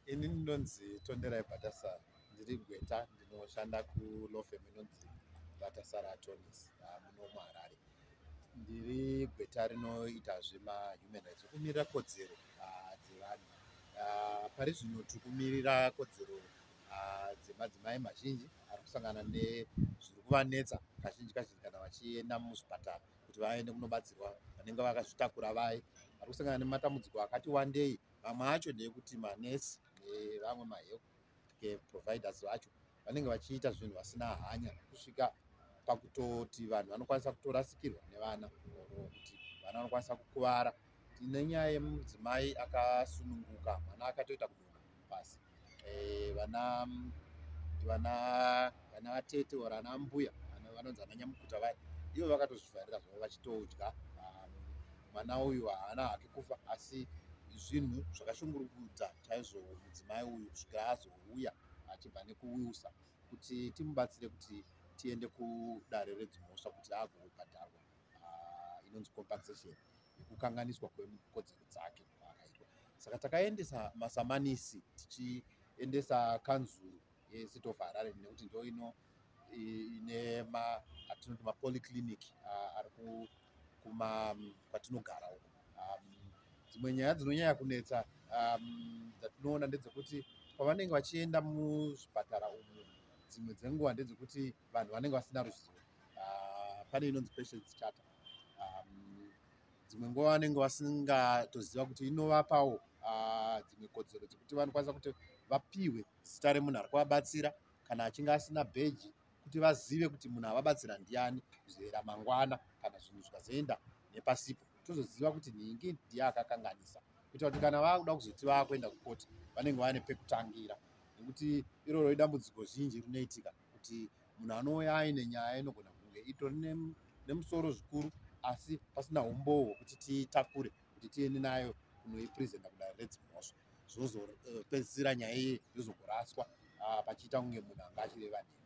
Ini ndinonzi Tonderai Bhatasara, ndiri gweta, ndinoshanda kulaw firm inonzi Bhatasara Attorneys muno muHarare. Ndiri gweta rinoita zvemahuman rights, zvekumirira kodzero dzevanhu. Pari zvino tiri kumirira kodzero dzemadzimai mazhinji ari kusangana nezviri kuvanetsa kazhinji kazhinji kana vachienda muzvipatara kuti vaende kunobatsirwa vanenge vakazvitakura vaye vari kusangana nematambudziko akati wandei. Vamwe acho ndeyekuti manesi nevamwe mahealth care providers vacho vanenge vachiita zvinhu vasina hanya kusvika pakutoti vanhu vanokwanisa kutorasikirwa nevana or kuti vana vanokwanisa kukuvara. Tine nyaya yemudzimai akasununguka, mwana akatoita kudonha pasi. Vana vana vana vatete or ana mbuya vanonzi ana nyamukuta vaya, ivo vakatozvivharira zvavo vachitodya. Mwana uyu haana hake kufa, asi zvinhu zvakashungurudza chaizvo mudzimai uyu kusvikira azouya achibva nekuusa kuti timubatsire kuti tiende kudare redzimhosva kuti agobhadharwa inonzi compensation yekukanganiswa kwekodzero dzake kwaakaitwa. Saka takaendesa masamanisi, tichiendesa kanzuru yeCity of Harare, nekuti ndo ino ine atinoti mapolyclinic ari kwatinogara uko. Dzimwe nyaya dzinonyanya kunetsa dzatinoona ndedzekuti pavanenge vachienda muzvipatara umu, dzimwe dzenguva ndedzekuti vanhu vanenge vasina ruzivo. Pane inonzi Patients Charter. Dzimwe nguva vanenge vasingatoziva kuti inovapawo dzimwe kodzero dzekuti vanokwanisa kuti vapiwe zita remunhu ari kuvabatsira kana achinge asina bheji, kuti vazive kuti munhu avabatsira ndiani, kuzera mangwana kana zvinhu zvikazoenda nepasipo tozoziva kuti nhingi ndiye akakanganisa, kuitira kuti kana vakuda kuzoti vakuenda kukoti vanenge vane pekutangira. Nekuti iroro idambudziko zhinji rinoitika kuti munhu anouya aine nyaya inogona kunge itori nemusoro zvikuru, asi pasina umbowo hwekuti tiitakure kuti tiende nayo kunoipresenta kudare redzimhosva, zvozopedzisira nyaya iye yozongoraswa pachiita kunge munhu anga achireva nhema.